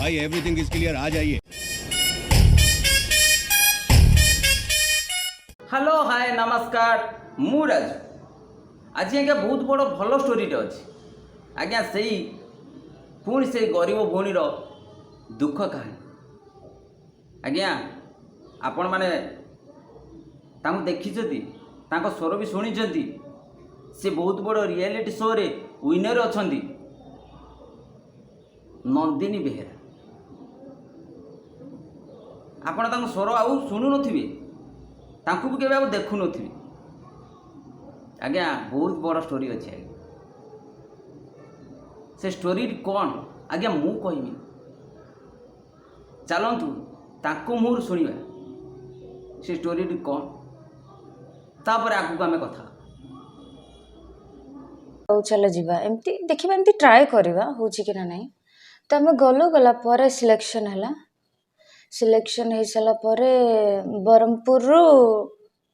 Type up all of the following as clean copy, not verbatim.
भाई everything is clear, आ जाइए। Hello, ହାଏ, ନମସ୍କାର, ମୁଁ ରାଜୁ। ଆଜି ଆଜ୍ଞା ବହୁତ ବଡ଼ ଭଲ ଷ୍ଟୋରିଟେ ଅଛି ଆଜ୍ଞା। ସେଇ ପୁଣି ସେଇ ଗରିବ ଭଉଣୀର ଦୁଃଖ କାହାଣୀ। ଆଜ୍ଞା, ଆପଣମାନେ ତାଙ୍କୁ ଦେଖିଛନ୍ତି, ତାଙ୍କ ସ୍ୱର ବି ଶୁଣିଛନ୍ତି। ସେ ବହୁତ ବଡ଼ ରିଆଲିଟି ଶୋରେ ୱିନର୍ ଅଛନ୍ତି, ନନ୍ଦିନୀ ବେହେରା। ଆପଣ ତାଙ୍କ ସ୍ୱର ଆଉ ଶୁଣୁନଥିବେ, ତାଙ୍କୁ ବି କେବେ ଆଉ ଦେଖୁନଥିବେ। ଆଜ୍ଞା, ବହୁତ ବଡ଼ ଷ୍ଟୋରି ଅଛି ଆଜ୍ଞା। ସେ ଷ୍ଟୋରି କ'ଣ ଆଜ୍ଞା, ମୁଁ କହିବି, ଚାଲନ୍ତୁ ତାଙ୍କ ମୁହଁରୁ ଶୁଣିବା ସେ ଷ୍ଟୋରିଟି କ'ଣ। ତାପରେ ଆଗକୁ ଆମେ କଥା ହେବା। ହଉ, ଚାଲ ଯିବା, ଏମିତି ଦେଖିବା, ଏମିତି ଟ୍ରାଏ କରିବା ହେଉଛି କି ନା ନାହିଁ। ତ ଆମେ ଗଲୁ। ଗଲା ପରେ ସିଲେକ୍ସନ୍ ହେଲା। ସିଲେକ୍ସନ୍ ହେଇସାରିଲା ପରେ ବ୍ରହ୍ମପୁରରୁ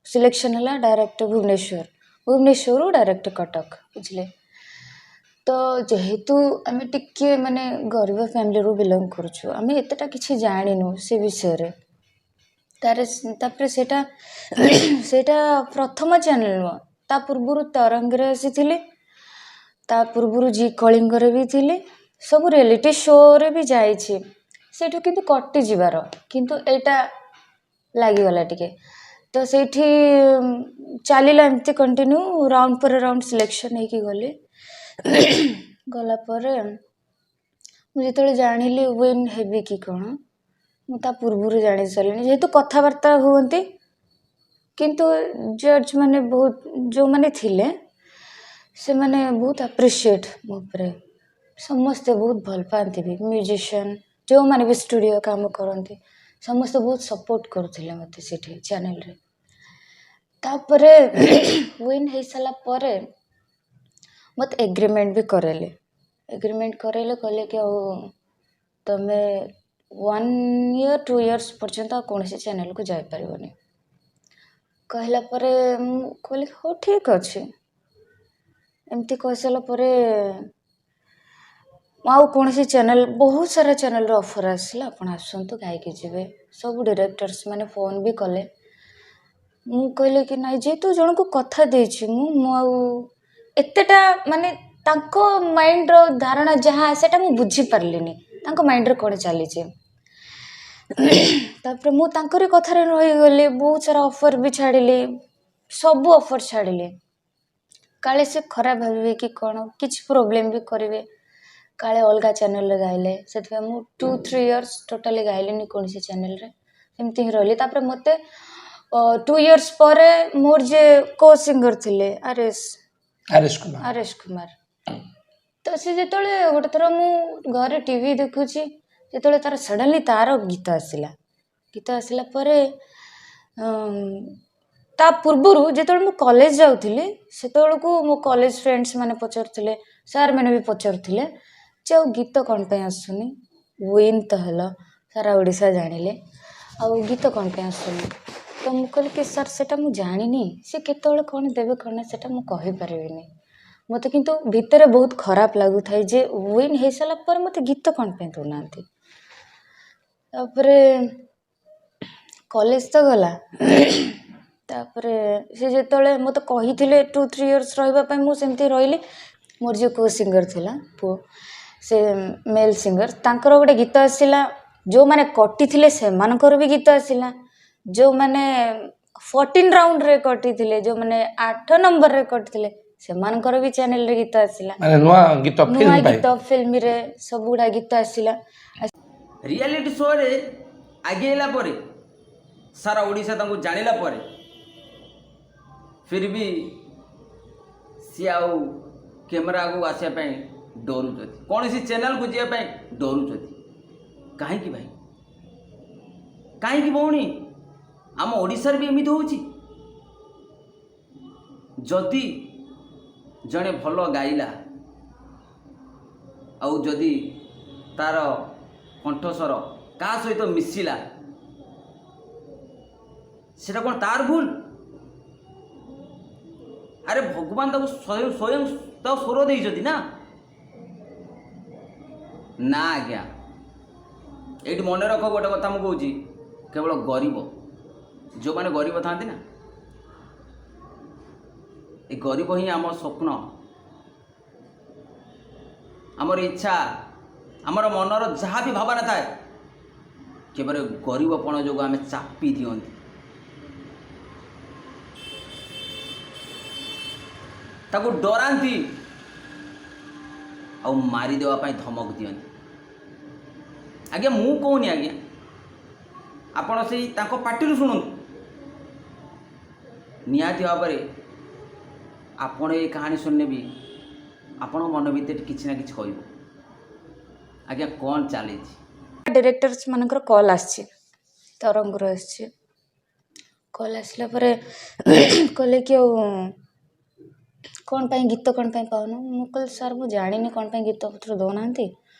ସିଲେକ୍ସନ୍ ହେଲା ଡାଇରେକ୍ଟ ଭୁବନେଶ୍ୱର, ଭୁବନେଶ୍ୱରରୁ ଡାଇରେକ୍ଟ କଟକ, ବୁଝିଲେ? ତ ଯେହେତୁ ଆମେ ଟିକିଏ ମାନେ ଗରିବ ଫ୍ୟାମିଲିରୁ ବିଲଙ୍ଗ କରୁଛୁ, ଆମେ ଏତେଟା କିଛି ଜାଣିନୁ ସେ ବିଷୟରେ। ତାରେ ତାପରେ ସେଇଟା ପ୍ରଥମ ଚ୍ୟାନେଲ୍ ନୁହଁ, ତା ପୂର୍ବରୁ ତରଙ୍ଗରେ ଆସିଥିଲି, ତା ପୂର୍ବରୁ ଜି କଳିଙ୍ଗରେ ବି ଥିଲି, ସବୁ ରିଆଲିଟି ଶୋରେ ବି ଯାଇଛି। ସେଇଠୁ କିନ୍ତୁ କଟିଯିବାର, କିନ୍ତୁ ଏଇଟା ଲାଗିଗଲା ଟିକେ। ତ ସେଇଠି ଚାଲିଲା ଏମିତି କଣ୍ଟିନ୍ୟୁ, ରାଉଣ୍ଡ ପରେ ରାଉଣ୍ଡ ସିଲେକ୍ସନ୍ ହେଇକି ଗଲି। ଗଲା ପରେ ମୁଁ ଯେତେବେଳେ ଜାଣିଲି ୱିନ୍ ହେବି କି କ'ଣ, ମୁଁ ତା ପୂର୍ବରୁ ଜାଣି ସାରିଲିଣି, ଯେହେତୁ କଥାବାର୍ତ୍ତା ହୁଅନ୍ତି। କିନ୍ତୁ ଜଜ୍ ମାନେ ବହୁତ ଯେଉଁମାନେ ଥିଲେ, ସେମାନେ ବହୁତ ଆପ୍ରିସିଏଟ୍ ମୋ ଉପରେ। ସମସ୍ତେ ବହୁତ ଭଲ ପାଆନ୍ତି ବି। ମ୍ୟୁଜିସିଆନ୍ ଯେଉଁମାନେ ବି ଷ୍ଟୁଡ଼ିଓ କାମ କରନ୍ତି, ସମସ୍ତେ ବହୁତ ସପୋର୍ଟ କରୁଥିଲେ ମୋତେ ସେଠି ଚ୍ୟାନେଲରେ। ତାପରେ ୱିନ୍ ହେଇସାରିଲା ପରେ ମୋତେ ଏଗ୍ରିମେଣ୍ଟ ବି କରାଇଲେ। ଏଗ୍ରିମେଣ୍ଟ କରାଇଲେ, କହିଲେ କି ଆଉ ତୁମେ ୱାନ୍ ଇୟର୍ ଟୁ ଇୟର୍ସ ପର୍ଯ୍ୟନ୍ତ ଆଉ କୌଣସି ଚ୍ୟାନେଲକୁ ଯାଇପାରିବନି। କହିଲା ପରେ ମୁଁ କହିଲି, ହଉ, ଠିକ୍ ଅଛି। ଏମିତି କହିସାରିଲା ପରେ ମୁଁ ଆଉ କୌଣସି ଚ୍ୟାନେଲ୍, ବହୁତ ସାରା ଚ୍ୟାନେଲ୍ର ଅଫର୍ ଆସିଲା, ଆପଣ ଆସନ୍ତୁ, ଗାଇକି ଯିବେ। ସବୁ ଡିରେକ୍ଟର୍ସ ମାନେ ଫୋନ୍ ବି କଲେ। ମୁଁ କହିଲି କି ନାଇଁ, ଯେହେତୁ ଜଣଙ୍କୁ କଥା ଦେଇଛି ମୁଁ ଆଉ ଏତେଟା ମାନେ ତାଙ୍କ ମାଇଣ୍ଡର ଧାରଣା ଯାହା, ସେଇଟା ମୁଁ ବୁଝିପାରିଲିନି, ତାଙ୍କ ମାଇଣ୍ଡରେ କ'ଣ ଚାଲିଛି। ତାପରେ ମୁଁ ତାଙ୍କରି କଥାରେ ରହିଗଲି। ବହୁତ ସାରା ଅଫର୍ ବି ଛାଡ଼ିଲି, ସବୁ ଅଫର୍ ଛାଡ଼ିଲି। କାଳେ ସେ ଖରାପ ଭାବିବେ କି କ'ଣ, କିଛି ପ୍ରୋବ୍ଲେମ୍ ବି କରିବେ କାଳେ ଅଲଗା ଚ୍ୟାନେଲ୍ରେ ଗାଇଲେ। ସେଥିପାଇଁ ମୁଁ 2-3 ଇୟର୍ସ ଟୋଟାଲି ଗାଇଲିନି କୌଣସି ଚ୍ୟାନେଲ୍ରେ, ଏମିତି ହିଁ ରହିଲି। ତାପରେ ମୋତେ 2 ଇୟର୍ସ ପରେ ମୋର ଯିଏ କୋ ସିଙ୍ଗର୍ ଥିଲେ, R S R S Kumar. R S Kumar, ତ ସେ ଯେତେବେଳେ ଗୋଟେ ଥର ମୁଁ ଘରେ ଟିଭି ଦେଖୁଛି, ଯେତେବେଳେ ତାର ସଡ଼ନଲି ତାର ଗୀତ ଆସିଲା। ଗୀତ ଆସିଲା ପରେ, ତା ପୂର୍ବରୁ ଯେତେବେଳେ ମୁଁ କଲେଜ ଯାଉଥିଲି, ସେତେବେଳକୁ ମୋ କଲେଜ ଫ୍ରେଣ୍ଡସ୍ ମାନେ ପଚାରୁଥିଲେ, ସାର୍ ମାନେ ବି ପଚାରୁଥିଲେ ଯେ ଆଉ ଗୀତ କ'ଣ ପାଇଁ ଆସୁନି? ୱିନ୍ ତ ହେଲ, ସାରା ଓଡ଼ିଶା ଜାଣିଲେ, ଆଉ ଗୀତ କ'ଣ ପାଇଁ ଆସୁନି? ତ ମୁଁ କହିଲି କି ସାର୍, ସେଇଟା ମୁଁ ଜାଣିନି, ସେ କେତେବେଳେ କ'ଣ ଦେବେ କ'ଣ ନାହିଁ, ସେଇଟା ମୁଁ କହିପାରିବିନି। ମୋତେ କିନ୍ତୁ ଭିତରେ ବହୁତ ଖରାପ ଲାଗୁଥାଏ ଯେ ୱିନ୍ ହେଇସାରିଲା ପରେ ମୋତେ ଗୀତ କ'ଣ ପାଇଁ ଦେଉନାହାନ୍ତି। ତାପରେ କଲେଜ ତ ଗଲା। ତାପରେ ସେ ଯେତେବେଳେ ମୋତେ କହିଥିଲେ 2-3 ଇୟର୍ସ ରହିବା ପାଇଁ, ମୁଁ ସେମିତି ରହିଲି। ମୋର ଯିଏ କୋ ସିଙ୍ଗର୍ ଥିଲା ପୁଅ, ସେ ମେଲ୍ ସିଙ୍ଗର୍, ତାଙ୍କର ଗୋଟେ ଗୀତ ଆସିଲା। ଯେଉଁମାନେ କଟିଥିଲେ ସେମାନଙ୍କର ବି ଗୀତ ଆସିଲା। ଯେଉଁମାନେ 14 ରାଉଣ୍ଡରେ କଟିଥିଲେ, ଯେଉଁମାନେ 8 ନମ୍ବରରେ କଟିଥିଲେ, ସେମାନଙ୍କର ବି ଚ୍ୟାନେଲରେ ଗୀତ ଆସିଲା। ମାନେ ନୂଆ ଗୀତ ନୂଆ ଫିଲ୍ମ ପାଇଁ। ଗୀତ, ଫିଲ୍ମରେ ସବୁଗୁଡ଼ା ଗୀତ ଆସିଲା। ରିଆଲିଟି ଶୋରେ ଆଗେଇଲା ପରେ, ସାରା ଓଡ଼ିଶା ତାଙ୍କୁ ଜାଣିଲା ପରେ, ଫିର୍ ବି ସିଏ ଆଉ କ୍ୟାମେରା ଆଗକୁ ଆସିବା ପାଇଁ ଡରୁଛନ୍ତି, କୌଣସି ଚ୍ୟାନେଲକୁ ଯିବା ପାଇଁ ଡରୁଛନ୍ତି। କାହିଁକି ଭାଇ? କାହିଁକି ଭଉଣୀ? ଆମ ଓଡ଼ିଶାରେ ବି ଏମିତି ହେଉଛି। ଯଦି ଜଣେ ଭଲ ଗାଇଲା ଆଉ ଯଦି ତାର କଣ୍ଠସ୍ୱର କାହା ସହିତ ମିଶିଲା, ସେଟା କ'ଣ ତାର ଭୁଲ? ଆରେ, ଭଗବାନ ତାକୁ ସ୍ୱୟଂ ସ୍ୱୟଂ ତାକୁ ସ୍ୱର ଦେଇଛନ୍ତି ନା। ନା ଆଜ୍ଞା। ଏଇଠି ମନେ ରଖ ଗୋଟେ କଥା ମୁଁ କହୁଛି, କେବଳ ଗରିବ, ଯେଉଁମାନେ ଗରିବ ଥାଆନ୍ତି ନା, ଏ ଗରିବ ହିଁ ଆମ ସ୍ୱପ୍ନ, ଆମର ଇଚ୍ଛା, ଆମର ମନର ଯାହା ବି ଭାବନା ଥାଏ, କେବଳ ଗରିବପଣ ଯୋଗୁଁ ଆମେ ଚାପି ଦିଅନ୍ତି। ତାକୁ ଡରାନ୍ତି ଆଉ ମାରିଦେବା ପାଇଁ ଧମକ ଦିଅନ୍ତି। ଆଜ୍ଞା ମୁଁ କହୁନି ଆଜ୍ଞା, ଆପଣ ସେଇ ତାଙ୍କ ପାଟିରୁ ଶୁଣନ୍ତୁ। ନିହାତି ଭାବରେ ଆପଣ ଏ କାହାଣୀ ଶୁଣିଲେ ବି ଆପଣଙ୍କ ମନ ଭିତରେ କିଛି ନା କିଛି କହିବ ଆଜ୍ଞା କ'ଣ ଚାଲିଛି। ଡିରେକ୍ଟର୍ସ ମାନଙ୍କର କଲ୍ ଆସିଛି, ତରଙ୍ଗରୁ ଆସିଛି କଲ୍। ଆସିଲା ପରେ କହିଲେ କି ଆଉ କ'ଣ ପାଇଁ ଗୀତ କ'ଣ ପାଇଁ ପାଉନ? ମୁଁ କହିଲି ସାର୍ ମୁଁ ଜାଣିନି କ'ଣ ପାଇଁ ଗୀତ ପତ୍ର ଦେଉନାହାନ୍ତି।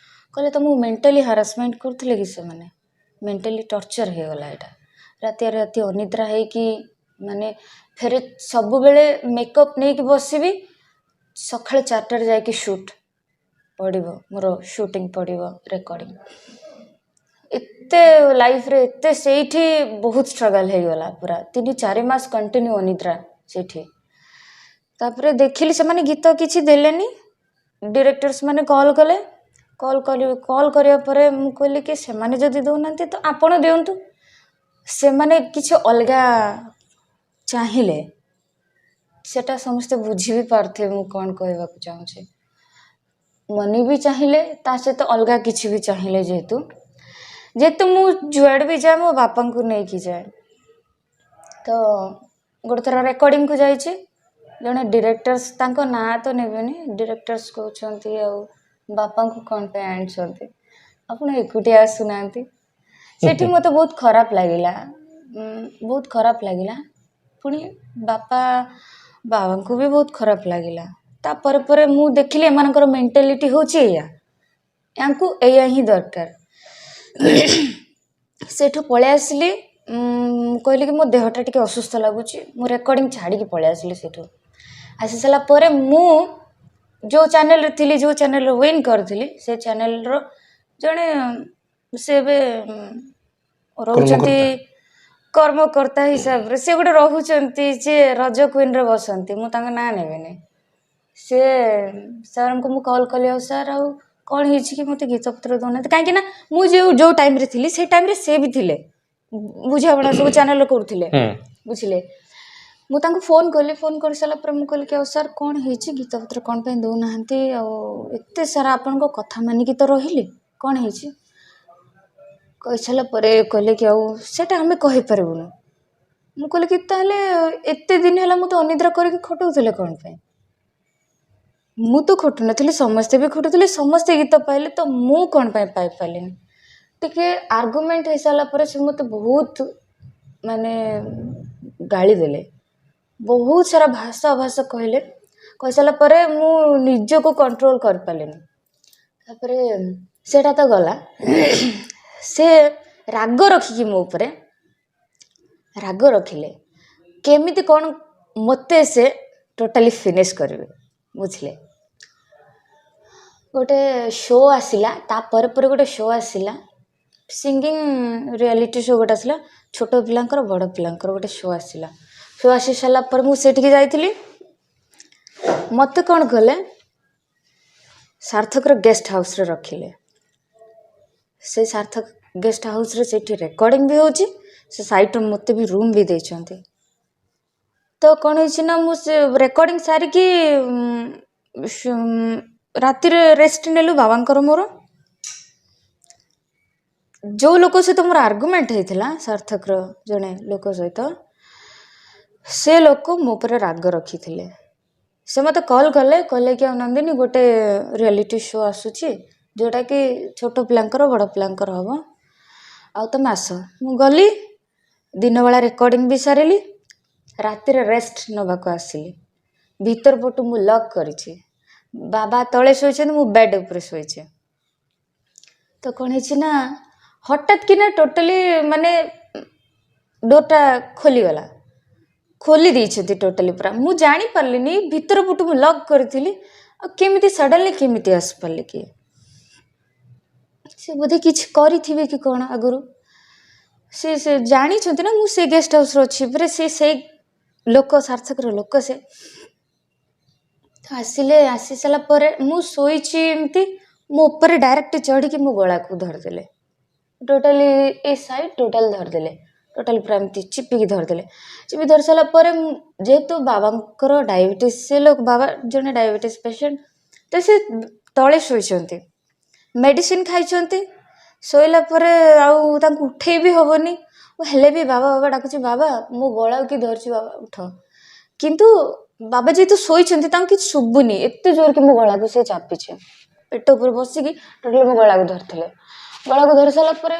କହିଲେ ତୁମକୁ ମେଣ୍ଟାଲି ହାରାସମେଣ୍ଟ କରୁଥିଲେ କି ସେମାନେ? ମେଣ୍ଟାଲି ଟର୍ଚର୍ ହେଇଗଲା ଏଇଟା, ରାତି ରାତି ଅନିଦ୍ରା ହେଇକି, ମାନେ ଫେରେ ସବୁବେଳେ ମେକଅପ୍ ନେଇକି ବସିବି, ସକାଳ 4ଟାରେ ଯାଇକି ସୁଟ୍ ପଡ଼ିବ, ମୋର ସୁଟିଂ ପଡ଼ିବ, ରେକର୍ଡ଼ିଂ। ଏତେ ଲାଇଫ୍ରେ ଏତେ ସେଇଠି ବହୁତ ଷ୍ଟ୍ରଗଲ୍ ହେଇଗଲା ପୁରା 3-4 ମାସ କଣ୍ଟିନ୍ୟୁ ଅନିଦ୍ରା ସେଇଠି। ତାପରେ ଦେଖିଲି ସେମାନେ ଗୀତ କିଛି ଦେଲେନି। ଡିରେକ୍ଟର୍ସ ମାନେ କଲ୍ କଲେ, କଲ୍ କରିବା ପରେ ମୁଁ କହିଲି କି ସେମାନେ ଯଦି ଦେଉନାହାନ୍ତି ତ ଆପଣ ଦିଅନ୍ତୁ। ସେମାନେ କିଛି ଅଲଗା ଚାହିଁଲେ, ସେଟା ସମସ୍ତେ ବୁଝି ବି ପାରୁଥିବେ ମୁଁ କ'ଣ କହିବାକୁ ଚାହୁଁଛି। ମନି ବି ଚାହିଁଲେ, ତା ସହିତ ଅଲଗା କିଛି ବି ଚାହିଁଲେ। ଯେହେତୁ ଯେହେତୁ ମୁଁ ଯୁଆଡ଼େ ବି ଯାଏ ମୋ ବାପାଙ୍କୁ ନେଇକି ଯାଏ, ତ ଗୋଟେ ଥର ରେକର୍ଡ଼ିଂକୁ ଯାଇଛି, ଜଣେ ଡିରେକ୍ଟର୍ସ, ତାଙ୍କ ନାଁ ତ ନେବେନି, ଡିରେକ୍ଟର୍ସ କହୁଛନ୍ତି ଆଉ ବାପାଙ୍କୁ କ'ଣ ପାଇଁ ଆଣିଛନ୍ତି, ଆପଣ ଏକୁଟିଆ ଆସୁନାହାନ୍ତି। ସେଠି ମୋତେ ବହୁତ ଖରାପ ଲାଗିଲା, ବହୁତ ଖରାପ ଲାଗିଲା। ପୁଣି ବାବାଙ୍କୁ ବି ବହୁତ ଖରାପ ଲାଗିଲା। ତାପରେ ପରେ ମୁଁ ଦେଖିଲି ଏମାନଙ୍କର ମେଣ୍ଟାଲିଟି ହେଉଛି ଏଇଆ, ୟାଙ୍କୁ ଏଇଆ ହିଁ ଦରକାର। ସେଠୁ ପଳେଇ ଆସିଲି। ମୁଁ କହିଲି କି ମୋ ଦେହଟା ଟିକେ ଅସୁସ୍ଥ ଲାଗୁଛି। ମୁଁ ରେକର୍ଡ଼ିଂ ଛାଡ଼ିକି ପଳେଇ ଆସିଲି। ସେଠୁ ଆସି ସାରିଲା ପରେ ମୁଁ ଯେଉଁ ଚ୍ୟାନେଲ୍ରେ ଥିଲି, ଯେଉଁ ଚ୍ୟାନେଲ୍ରେ ୱିନ୍ କରିଥିଲି, ସେ ଚ୍ୟାନେଲ୍ର ଜଣେ, ସେ ଏବେ ରହୁଛନ୍ତି କର୍ମକର୍ତ୍ତା ହିସାବରେ, ସେ ଗୋଟେ ରହୁଛନ୍ତି, ସେ ରଜ କୁଇନ୍ରେ ବସନ୍ତି, ମୁଁ ତାଙ୍କ ନାଁ ନେବିନି। ସେ ସାର୍ଙ୍କୁ ମୁଁ କଲ୍ କଲି, ଆଉ ସାର୍ ଆଉ କ'ଣ ହେଇଛି କି ମୋତେ ଗୀତପତ୍ର ଦେଉନାହାନ୍ତି? କାହିଁକି ନା ମୁଁ ଯେଉଁ ଯେଉଁ ଟାଇମ୍ରେ ଥିଲି ସେଇ ଟାଇମ୍ରେ ସେ ବି ଥିଲେ, ବୁଝାମଣା ସବୁ ଚ୍ୟାନେଲ୍ରେ କରୁଥିଲେ, ବୁଝିଲେ। ମୁଁ ତାଙ୍କୁ ଫୋନ୍ କଲି। ଫୋନ୍ କରିସାରିଲା ପରେ ମୁଁ କହିଲି କି ଆଉ ସାର୍ କ'ଣ ହେଇଛି, ଗୀତପତ୍ର କ'ଣ ପାଇଁ ଦେଉନାହାନ୍ତି? ଆଉ ଏତେ ସାରା ଆପଣଙ୍କ କଥା ମାନିକି ତ ରହିଲି, କ'ଣ ହେଇଛି? କହିସାରିଲା ପରେ କହିଲେ କି ଆଉ ସେଇଟା ଆମେ କହିପାରିବୁନୁ। ମୁଁ କହିଲି କି ତାହେଲେ ଏତେ ଦିନ ହେଲା ମୁଁ ତ ଅନିଦ୍ରା କରିକି ଖଟଉଥିଲେ କ'ଣ ପାଇଁ? ମୁଁ ତ ଖଟୁନଥିଲି, ସମସ୍ତେ ବି ଖଟୁଥିଲେ, ସମସ୍ତେ ଗୀତ ପାଇଲେ, ତ ମୁଁ କ'ଣ ପାଇଁ ପାଇପାରିଲିନି? ଟିକେ ଆର୍ଗୁମେଣ୍ଟ ହେଇସାରିଲା ପରେ ସେ ମୋତେ ବହୁତ ମାନେ ଗାଳି ଦେଲେ, ବହୁତ ସାରା ଭାଷା ଅଭାଷା କହିଲେ। କହିସାରିଲା ପରେ ମୁଁ ନିଜକୁ କଣ୍ଟ୍ରୋଲ କରିପାରିଲିନି। ତାପରେ ସେଇଟା ତ ଗଲା, ସେ ରାଗ ରଖିକି ମୋ ଉପରେ ରାଗ ରଖିଲେ, କେମିତି କ'ଣ ମୋତେ ସେ ଟୋଟାଲି ଫିନିଶ୍ କରିବେ, ବୁଝିଲେ। ଗୋଟେ ଶୋ ଆସିଲା, ତାପରେ ପରେ ଗୋଟେ ଶୋ ଆସିଲା, ସିଙ୍ଗିଂ ରିଆଲିଟି ଶୋ ଗୋଟେ ଆସିଲା, ଛୋଟ ପିଲାଙ୍କର ବଡ଼ ପିଲାଙ୍କର ଗୋଟେ ଶୋ ଆସିଲା। ଶୋ ଆସି ସାରିଲା ପରେ ମୁଁ ସେଠିକି ଯାଇଥିଲି। ମୋତେ କ'ଣ କଲେ, ସାର୍ଥକର ଗେଷ୍ଟ ହାଉସ୍ରେ ରଖିଲେ। ସେ ସାର୍ଥକ ଗେଷ୍ଟ ହାଉସ୍ରେ ସେଇଠି ରେକର୍ଡ଼ିଂ ବି ହେଉଛି, ସେ ସାଇଡ଼୍ରେ ମୋତେ ବି ରୁମ୍ ବି ଦେଇଛନ୍ତି। ତ କ'ଣ ହେଇଛି ନା ମୁଁ ସେ ରେକର୍ଡ଼ିଂ ସାରିକି ରାତିରେ ରେଷ୍ଟ ନେଲୁ ବାବାଙ୍କର ମୋର। ଯେଉଁ ଲୋକ ସହିତ ମୋର ଆର୍ଗୁମେଣ୍ଟ ହେଇଥିଲା, ସାର୍ଥକର ଜଣେ ଲୋକ ସହିତ, ସେ ଲୋକ ମୋ ଉପରେ ରାଗ ରଖିଥିଲେ। ସେ ମୋତେ କଲ୍ କଲେ, କହିଲେ କି ଆଉ ନନ୍ଦିନୀ, ଗୋଟେ ରିଆଲିଟି ଶୋ ଆସୁଛି ଯେଉଁଟାକି ଛୋଟ ପିଲାଙ୍କର ବଡ଼ ପିଲାଙ୍କର ହେବ, ଆଉ ତୁମେ ଆସ। ମୁଁ ଗଲି, ଦିନବେଳା ରେକର୍ଡ଼ିଂ ବି ସାରିଲି, ରାତିରେ ରେଷ୍ଟ ନେବାକୁ ଆସିଲି। ଭିତର ପଟୁ ମୁଁ ଲକ୍ କରିଛି, ବାବା ତଳେ ଶୋଇଛନ୍ତି, ମୁଁ ବେଡ଼୍ ଉପରେ ଶୋଇଛି। ତ କ'ଣ ହେଇଛି ନା ହଠାତ୍ କିନା ଟୋଟାଲି ମାନେ ଡୋର୍ଟା ଖୋଲିଗଲା, ଖୋଲି ଦେଇଛନ୍ତି ଟୋଟାଲି ପୁରା। ମୁଁ ଜାଣିପାରିଲିନି, ଭିତର ପଟୁ ମୁଁ ଲକ୍ କରିଥିଲି, ଆଉ କେମିତି ସଡ଼ନଲି କେମିତି ଆସିପାରିଲେ କିଏ। ସେ ବୋଧେ କିଛି କରିଥିବେ କି କ'ଣ ଆଗରୁ। ସେ ସେ ଜାଣିଛନ୍ତି ନା ମୁଁ ସେ ଗେଷ୍ଟ ହାଉସ୍ରେ ଅଛି ପରେ, ସେ ସେଇ ଲୋକ, ସାର୍ଥକର ଲୋକ ସେ ତ ଆସିଲେ। ଆସି ସାରିଲା ପରେ ମୁଁ ଶୋଇଛି ଏମିତି, ମୋ ଉପରେ ଡାଇରେକ୍ଟ ଚଢ଼ିକି ମୋ ଗଳାକୁ ଧରିଦେଲେ। ଟୋଟାଲି ଏ ସାଇଡ଼୍ ଟୋଟାଲି ଧରିଦେଲେ, ଟୋଟାଲି ପୁରା ଏମିତି ଚିପିକି ଧରିଦେଲେ। ଚିପି ଧରି ସାରିଲା ପରେ, ଯେହେତୁ ବାବାଙ୍କର ଡାଇବେଟିସ୍, ସେ ଲୋକ ବାବା ଜଣେ ଡାଇବେଟିସ୍ ପେସେଣ୍ଟ, ତ ସେ ତଳେ ଶୋଇଛନ୍ତି, ମେଡ଼ିସିନ ଖାଇଛନ୍ତି। ଶୋଇଲା ପରେ ଆଉ ତାଙ୍କୁ ଉଠେଇ ବି ହେବନି। ମୁଁ ହେଲେ ବି ବାବା ବାବା ଡାକୁଛି, ବାବା ମୋ ଗଳାକୁ କିଏ ଧରିଛି, ବାବା ଉଠ। କିନ୍ତୁ ବାବା ଯେହେତୁ ଶୋଇଛନ୍ତି, ତାଙ୍କୁ କିଛି ଶୁଭୁନି। ଏତେ ଜୋରକି ମୋ ଗଳାକୁ ସେ ଚାପିଛି, ପେଟ ଉପରେ ବସିକି ଟୋଟାଲି ମୋ ଗଳାକୁ ଧରିଥିଲେ। ଗଳାକୁ ଧରି ସାରିଲା ପରେ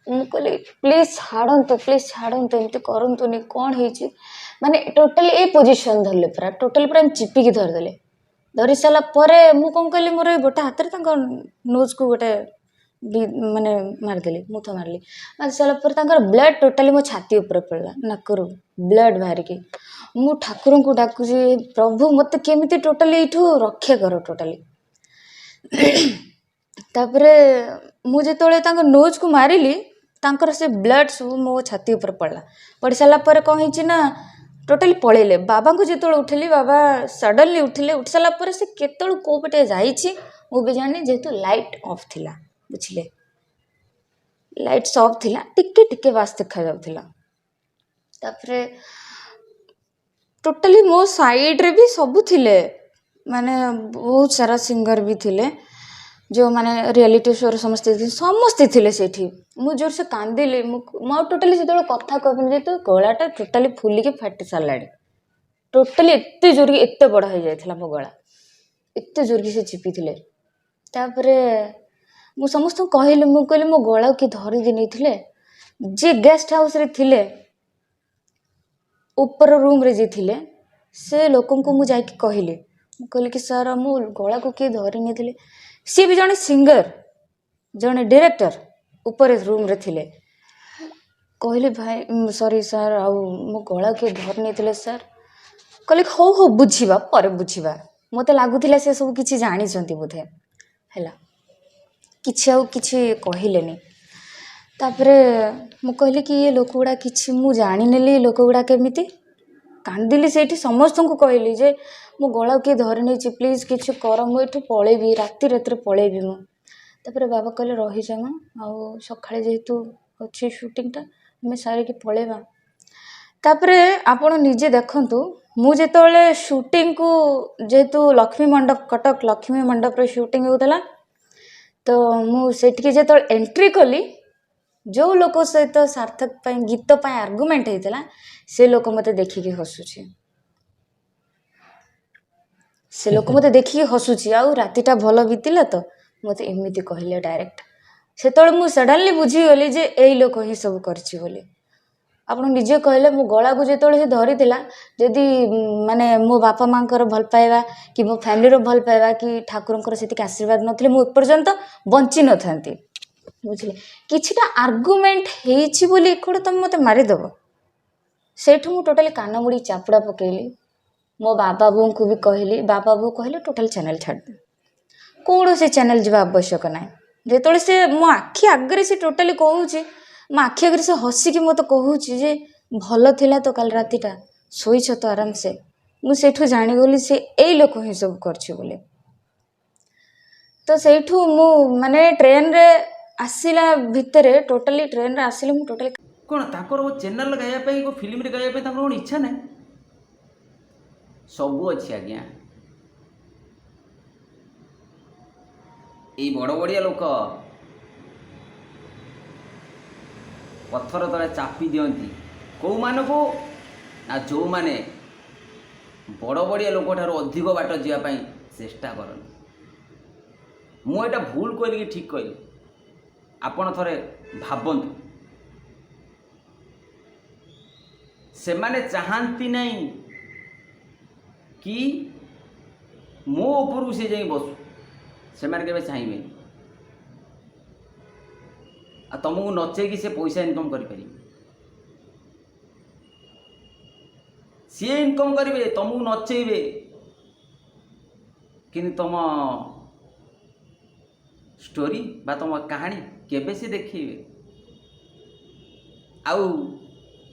ମୁଁ କହିଲି, ପ୍ଲିଜ୍ ଛାଡ଼ନ୍ତୁ, ପ୍ଲିଜ୍ ଛାଡ଼ନ୍ତୁ, ଏମିତି କରନ୍ତୁନି, କ'ଣ ହେଇଛି? ମାନେ ଟୋଟାଲି ଏଇ ପୋଜିସନ୍ ଧରିଲେ, ପୁରା ଟୋଟାଲି ପୁରା ଏମିତି ଚିପିକି ଧରିଦେଲେ। ଧରି ସାରିଲା ପରେ ମୁଁ କ'ଣ କଲି, ମୋର ଏଇ ଗୋଟେ ହାତରେ ତାଙ୍କ ନୋଜ୍କୁ ଗୋଟେ ବି ମାନେ ମାରିଦେଲି, ମୁଥ ମାରିଲି। ମାରି ସାରିଲା ପରେ ତାଙ୍କର ବ୍ଲଡ଼୍ ଟୋଟାଲି ମୋ ଛାତି ଉପରେ ପଡ଼ିଲା, ନାକରୁ ବ୍ଲଡ଼୍ ବାହାରିକି। ମୁଁ ଠାକୁରଙ୍କୁ ଡାକୁଛି, ପ୍ରଭୁ ମୋତେ କେମିତି ଟୋଟାଲି ଏଇଠୁ ରକ୍ଷା କର ଟୋଟାଲି। ତାପରେ ମୁଁ ଯେତେବେଳେ ତାଙ୍କ ନୋଜ୍କୁ ମାରିଲି, ତାଙ୍କର ସେ ବ୍ଲଡ଼୍ ସବୁ ମୋ ଛାତି ଉପରେ ପଡ଼ିଲା। ପଡ଼ି ସାରିଲା ପରେ କ'ଣ ହେଇଛି ନା, ଟୋଟାଲି ପଳେଇଲେ। ବାବାଙ୍କୁ ଯେତେବେଳେ ଉଠେଇଲି, ବାବା ସଡ଼ନଲି ଉଠିଲେ। ଉଠି ସାରିଲା ପରେ ସେ କେତେବେଳୁ କେଉଁ ପଟେ ଯାଇଛି ମୁଁ ବି ଜାଣିନି, ଯେହେତୁ ଲାଇଟ୍ ଅଫ୍ ଥିଲା, ବୁଝିଲେ? ଲାଇଟ୍ସ ଅଫ୍ ଥିଲା, ଟିକେ ଟିକେ ବାସ୍ ଦେଖାଯାଉଥିଲା। ତାପରେ ଟୋଟାଲି ମୋ ସାଇଡ଼୍ରେ ବି ସବୁ ଥିଲେ, ମାନେ ବହୁତ ସାରା ସିଙ୍ଗର୍ ବି ଥିଲେ, ଯେଉଁମାନେ ରିଆଲିଟି ଶୋରେ ସମସ୍ତେ ସମସ୍ତେ ଥିଲେ ସେଇଠି। ମୁଁ ଜୋରସେ କାନ୍ଦିଲି। ମୁଁ ମୁଁ ଆଉ ଟୋଟାଲି ସେତେବେଳେ କଥା କହିପାରିନି, ଯେହେତୁ ଗଳାଟା ଟୋଟାଲି ଫୁଲିକି ଫାଟି ସାରିଲାଣି। ଟୋଟାଲି ଏତେ ଜୋରିକି ଏତେ ବଡ଼ ହେଇଯାଇଥିଲା ମୋ ଗଳା, ଏତେ ଜୋରିକି ସେ ଚିପିଥିଲେ। ତାପରେ ମୁଁ ସମସ୍ତଙ୍କୁ କହିଲି, ମୁଁ କହିଲି ମୋ ଗଳାକୁ କିଏ ଧରିକି ନେଇଥିଲେ। ଯିଏ ଗେଷ୍ଟ ହାଉସ୍ରେ ଥିଲେ, ଉପର ରୁମ୍ରେ ଯିଏ ଥିଲେ, ସେ ଲୋକଙ୍କୁ ମୁଁ ଯାଇକି କହିଲି। ମୁଁ କହିଲି କି ସାର୍, ମୋ ଗଳାକୁ କିଏ ଧରି ନେଇଥିଲେ। ସିଏ ବି ଜଣେ ସିଙ୍ଗର, ଜଣେ ଡିରେକ୍ଟର, ଉପରେ ରୁମ୍ରେ ଥିଲେ। କହିଲି, ଭାଇ, ସରି ସାର୍, ଆଉ ମୋ ଗଳା କିଏ ଧରି ନେଇଥିଲେ ସାର୍। କହିଲେ, ହଉ ହଉ, ବୁଝିବା, ପରେ ବୁଝିବା। ମୋତେ ଲାଗୁଥିଲା ସେ ସବୁ କିଛି ଜାଣିଛନ୍ତି ବୋଧେ। ହେଲା କିଛି ଆଉ କିଛି କହିଲେନି। ତାପରେ ମୁଁ କହିଲି କି ଇଏ ଲୋକ ଗୁଡ଼ା କିଛି ମୁଁ ଜାଣିନେଲି, ଲୋକ ଗୁଡ଼ା କେମିତି। କାନ୍ଦିଲି ସେଇଠି, ସମସ୍ତଙ୍କୁ କହିଲି ଯେ ମୋ ଗଳାକୁ କିଏ ଧରି ନେଇଛି, ପ୍ଲିଜ୍ କିଛି କର, ମୁଁ ଏଠୁ ପଳେଇବି, ରାତି ରାତିରେ ପଳେଇବି ମୁଁ। ତାପରେ ବାବା କହିଲେ, ରହିଯା ମା, ଆଉ ସକାଳେ ଯେହେତୁ ଅଛି ସୁଟିଂଟା, ଆମେ ସାରିକି ପଳେଇବା। ତାପରେ ଆପଣ ନିଜେ ଦେଖନ୍ତୁ, ମୁଁ ଯେତେବେଳେ ସୁଟିଂକୁ, ଯେହେତୁ ଲକ୍ଷ୍ମୀ ମଣ୍ଡପ, କଟକ ଲକ୍ଷ୍ମୀ ମଣ୍ଡପରେ ସୁଟିଂ ହେଉଥିଲା, ତ ମୁଁ ସେଠିକି ଯେତେବେଳେ ଏଣ୍ଟ୍ରି କଲି, ଯେଉଁ ଲୋକ ସହିତ ସାର୍ଥକ ପାଇଁ ଗୀତ ପାଇଁ ଆର୍ଗୁମେଣ୍ଟ ହେଇଥିଲା, ସେ ଲୋକ ମୋତେ ଦେଖିକି ହସୁଛି। ସେ ଲୋକ ମୋତେ ଦେଖିକି ହସୁଛି, ଆଉ ରାତିଟା ଭଲ ବିତିଲା ତ? ମୋତେ ଏମିତି କହିଲେ ଡାଇରେକ୍ଟ। ସେତେବେଳେ ମୁଁ ସଡନଲି ବୁଝିଗଲି ଯେ ଏଇ ଲୋକ ହିଁ ସବୁ କରିଛି ବୋଲି। ଆପଣ ନିଜେ କହିଲେ, ମୋ ଗଳାକୁ ଯେତେବେଳେ ସେ ଧରିଥିଲା, ଯଦି ମାନେ ମୋ ବାପା ମାଆଙ୍କର ଭଲ ପାଇବା କି ମୋ ଫ୍ୟାମିଲିର ଭଲ ପାଇବା କି ଠାକୁରଙ୍କର ସେତିକି ଆଶୀର୍ବାଦ ନଥିଲେ, ମୁଁ ଏପର୍ଯ୍ୟନ୍ତ ବଞ୍ଚି ନଥାନ୍ତି, ବୁଝିଲେ? କିଛିଟା ଆର୍ଗୁମେଣ୍ଟ ହେଇଛି ବୋଲି ଏକୁଡ଼ା ତମେ ମୋତେ ମାରିଦେବ? ସେଇଠୁ ମୁଁ ଟୋଟାଲି କାନ ମୋଡ଼ି ଚାପୁଡ଼ା ପକେଇଲି। ମୋ ବାବା ବୋଉଙ୍କୁ ବି କହିଲି। ବାବା ବୋଉ କହିଲେ, ଟୋଟାଲି ଚ୍ୟାନେଲ୍ ଛାଡ଼ିଦେ, କୌଣସି ଚ୍ୟାନେଲ୍ ଯିବା ଆବଶ୍ୟକ ନାହିଁ। ଯେତେବେଳେ ସେ ମୋ ଆଖି ଆଗରେ ସେ ଟୋଟାଲି କହୁଛି, ମୋ ଆଖି ଆଗରେ ସେ ହସିକି ମୋତେ କହୁଛି ଯେ ଭଲ ଥିଲା ତ କାଲି ରାତିଟା, ଶୋଇଛ ତ ଆରାମସେ, ମୁଁ ସେଇଠୁ ଜାଣିଗଲି ସେ ଏଇ ଲୋକ ହିଁ ସବୁ କରିଛି ବୋଲି। ତ ସେଇଠୁ ମୁଁ ମାନେ ଟ୍ରେନରେ ଆସିଲା ଭିତରେ, ଟୋଟାଲି ଟ୍ରେନରେ ଆସିଲି ମୁଁ ଟୋଟାଲି କ'ଣ ତାଙ୍କର ଚ୍ୟାନେଲ୍ ଗାଇବା ପାଇଁ, କେଉଁ ଫିଲ୍ମରେ ଗାଇବା ପାଇଁ ତାଙ୍କର କ'ଣ ଇଚ୍ଛା ନାହିଁ? ସବୁ ଅଛି ଆଜ୍ଞା। ଏଇ ବଡ଼ ବଡ଼ିଆ ଲୋକ ପଥର ତଳେ ଚାପି ଦିଅନ୍ତି କେଉଁମାନଙ୍କୁ ନା ଯେଉଁମାନେ ବଡ଼ ବଡ଼ିଆ ଲୋକଠାରୁ ଅଧିକ ବାଟ ଯିବା ପାଇଁ ଚେଷ୍ଟା କରନ୍ତି। ମୁଁ ଏଇଟା ଭୁଲ କହିଲି କି ଠିକ୍ କହିଲି, ଆପଣ ଥରେ ଭାବନ୍ତୁ। ସେମାନେ ଚାହାନ୍ତି ନାହିଁ କି ମୋ ଉପରକୁ ସେ ଯାଇ ବସୁ, ସେମାନେ କେବେ ଚାହିଁବେନି। ଆଉ ତୁମକୁ ନଚେଇକି ସେ ପଇସା ଇନକମ୍ କରିପାରିବେ। ସିଏ ଇନକମ୍ କରିବେ, ତୁମକୁ ନଚେଇବେ, କିନ୍ତୁ ତୁମ ଷ୍ଟୋରି ବା ତୁମ କାହାଣୀ କେବେ ସେ ଦେଖେଇବେ? ଆଉ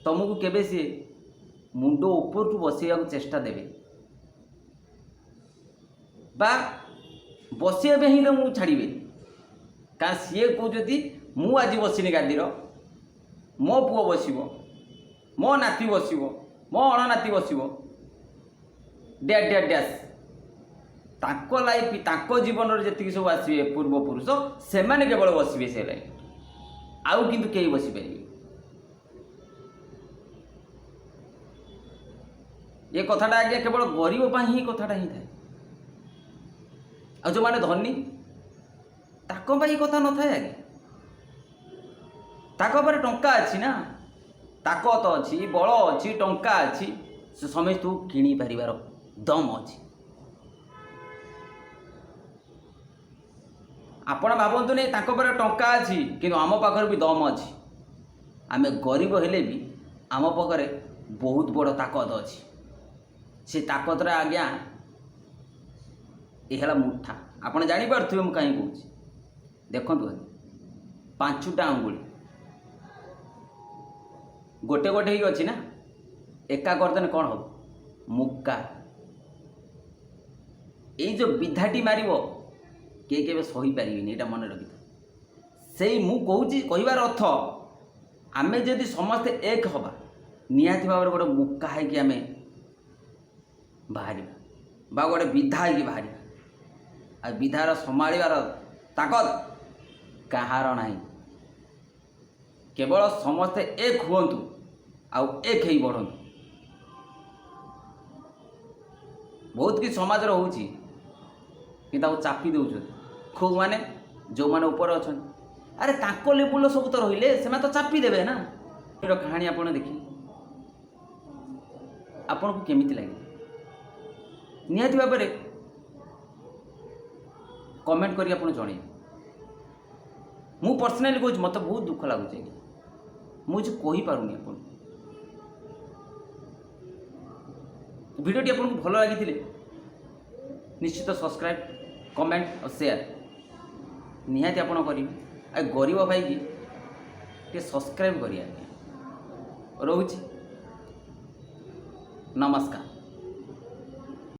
ତୁମକୁ କେବେ ସିଏ ମୁଣ୍ଡ ଉପରକୁ ବସେଇବାକୁ ଚେଷ୍ଟା ଦେବେ ବା ବସିବା ହିଁ ତୁମକୁ ଛାଡ଼ିବେନି? କାରଣ ସିଏ କହୁଛନ୍ତି, ମୁଁ ଆଜି ବସିନି ଗାଦିର, ମୋ ପୁଅ ବସିବ, ମୋ ନାତି ବସିବ, ମୋ ଅଣନାତି ବସିବ, ଡ୍ୟାସ୍ ଡ୍ୟାସ୍ ଡ୍ୟାସ୍। ତାଙ୍କ ଲାଇଫ୍, ତାଙ୍କ ଜୀବନରେ ଯେତିକି ସବୁ ଆସିବେ ପୂର୍ବପୁରୁଷ, ସେମାନେ କେବଳ ବସିବେ ସେ ଲାଇଫ୍, ଆଉ କିନ୍ତୁ କେହି ବସିପାରିବେ? ଏ କଥାଟା ଆଜ୍ଞା କେବଳ ଗରିବ ପାଇଁ ହିଁ କଥାଟା ହିଁ ଥାଏ। ଆଉ ଯେଉଁମାନେ ଧନୀ, ତାଙ୍କ ପାଇଁ କଥା ନଥାଏ ଆଜ୍ଞା। ତାଙ୍କ ପାଖରେ ଟଙ୍କା ଅଛି ନା, ତାକତ ଅଛି, ବଳ ଅଛି, ଟଙ୍କା ଅଛି, ସେ ସମସ୍ତଙ୍କୁ କିଣି ପାରିବାର ଦମ ଅଛି। ଆପଣ ଭାବନ୍ତୁନି ତାଙ୍କ ପାଖରେ ଟଙ୍କା ଅଛି, କିନ୍ତୁ ଆମ ପାଖରେ ବି ଦମ ଅଛି। ଆମେ ଗରିବ ହେଲେ ବି ଆମ ପାଖରେ ବହୁତ ବଡ଼ ତାକତ ଅଛି। ସେ ତାକତରେ ଆଜ୍ଞା ଏ ହେଲା ମୁଠା। ଆପଣ ଜାଣିପାରୁଥିବେ ମୁଁ କାହିଁ କହୁଛି। ଦେଖନ୍ତୁ ଆଜ୍ଞା, ପାଞ୍ଚଟା ଆଙ୍ଗୁଳି ଗୋଟେ ଗୋଟେ ହେଇକି ଅଛି ନା, ଏକା କରିଦେଲେ କ'ଣ ହେବ? ମୁକା। ଏଇ ଯେଉଁ ବିଧାଟି ମାରିବ, କେହି କେବେ ସହିପାରିବେନି, ଏଇଟା ମନେ ରଖିଥାଅ। ସେଇ ମୁଁ କହୁଛି, କହିବାର ଅର୍ଥ, ଆମେ ଯଦି ସମସ୍ତେ ଏକ ହେବା, ନିହାତି ଭାବରେ ଗୋଟେ ମୁକା ହେଇକି ଆମେ ବାହାରିବା ବା ଗୋଟେ ବିଧା ହେଇକି ବାହାରିବା। ଆଉ ବିଧାର ସମ୍ଭାଳିବାର ତାକତ କାହାର ନାହିଁ। କେବଳ ସମସ୍ତେ ଏକ ହୁଅନ୍ତୁ ଆଉ ଏକ ହେଇ ବଢ଼ନ୍ତୁ। ବହୁତ କିଛି ସମାଜରେ ହେଉଛି, କିନ୍ତୁ ତାକୁ ଚାପି ଦେଉଛନ୍ତି କେଉଁମାନେ? ଯେଉଁମାନେ ଉପରେ ଅଛନ୍ତି। ଆରେ ତାଙ୍କ ଲେବୁଲ୍ର ସବୁ ତ ରହିଲେ, ସେମାନେ ତ ଚାପି ଦେବେ ନା। କାହାଣୀ ଆପଣ ଦେଖିଲେ, ଆପଣଙ୍କୁ କେମିତି ଲାଗିଲା, ନିହାତି ଭାବରେ କମେଣ୍ଟ କରି ଆପଣ ଜଣେଇବେ। ମୁଁ ପର୍ସନାଲି କହୁଛି, ମୋତେ ବହୁତ ଦୁଃଖ ଲାଗୁଛି ଆଜ୍ଞା, ମୁଁ କିଛି କହିପାରୁନି ଆପଣଙ୍କୁ। ଭିଡ଼ିଓଟି ଆପଣଙ୍କୁ ଭଲ ଲାଗିଥିଲେ ନିଶ୍ଚିତ ସବସ୍କ୍ରାଇବ୍, କମେଣ୍ଟ ଆଉ ସେୟାର ନିହାତି ଆପଣ କରିବେ। ଆଉ ଗରିବ ଭାଇକି ଟିକେ ସବସ୍କ୍ରାଇବ୍ କରିବେ ଆଜ୍ଞା। ରହୁଛି, ନମସ୍କାର।